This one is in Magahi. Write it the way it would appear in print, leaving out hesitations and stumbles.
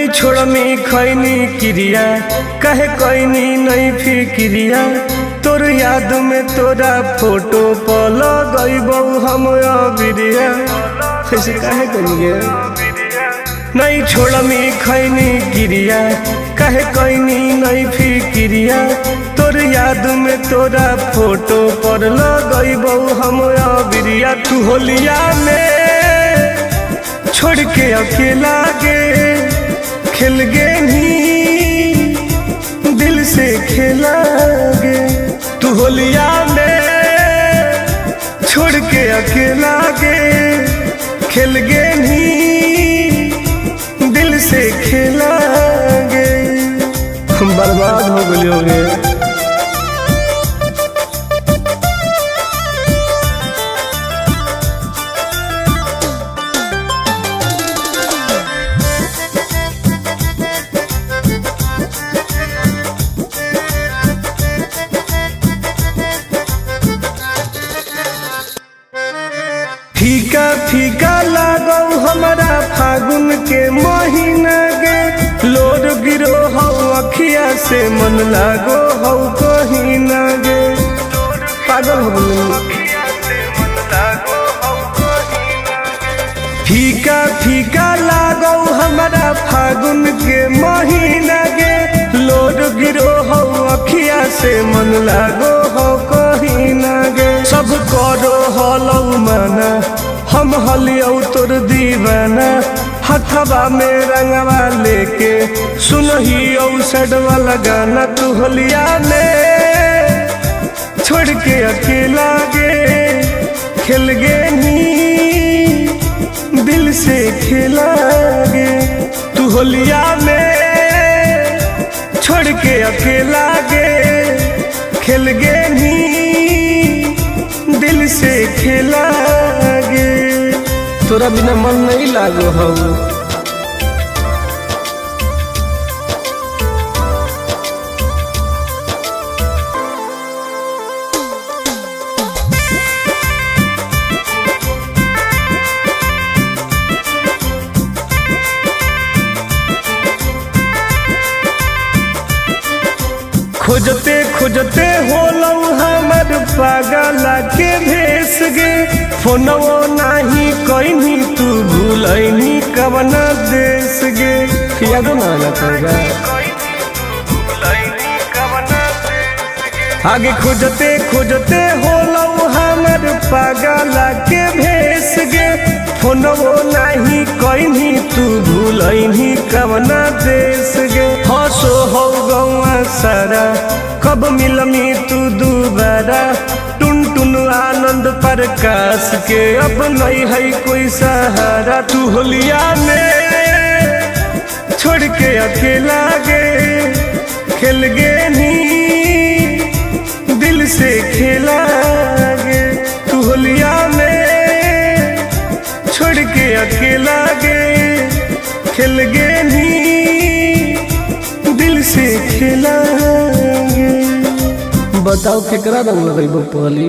नहीं छोड़मी खैनी क्रिया, कहे कैनी नहीं फिक्रिया। तोर याद में तोरा फोटो पर लगैबौ हम अबिरिया। ऐसे काहे करिए? नहीं छोड़मी खैनी क्रिया, कहे कैनी नहीं फिक्रिया। तोर याद में तोरा फोटो पर लगैबौ हम अबिरिया। तू होलिया में छोड़ के अकेला गे खेल गे नी, दिल से खेला गे। तू होलिया में छोड़ के अकेला गे खेल गे नी, दिल से खेला गे। हम बर्बाद हो गए हो गे। फीका फीका लागौ हमारा फागुन के महीना गे। लोर गिरो हौ अखिया से मन लागो हौ कहीं ना गे। पागल हो गइल। फीका फीका लागौ हमारा फागुन के महीना गे। लोर गिरो हौ अखिया से मन लागो हौ कहीं ना गे। सब करो हलौ माना, हम हलियौ तोर दीवाना। हथवा में रंगवा लेके सुनही औ सड वाला गाना। तू होलिया में छोड़ के अकेला गे खेल गे नी, दिल से खेला गे। तू होलिया में छोड़ के अकेला गे खेल गे नी, दिल से खेला गे। तोरा बिना मन नहीं लागो हौ। खोजते खोजते होलौ हमर पागला के भेस गे। फोनवो नाही कैनी तू भूलैनी कवना देश गे। यादो ना आना पड़ेगा। आगे खोजते खोजते होलौ हमर पागला के भेस गे। फोनवो नाही कैनी तू भूलैनी कवना देश गे। हंसो हौ गौआ सारा, कब मिलमी तू दोबारा। टुन टुन आनंद प्रकाश के अब नहीं है कोई सहारा। तू होलिया में छोड़ के अकेला गे खेल गे नी, दिल से खेला गे। तू होलिया में छोड़ के अकेला गे खेल गे नी, दिल से खेला गे। बताओ केकरा रंग लगैबो पहली?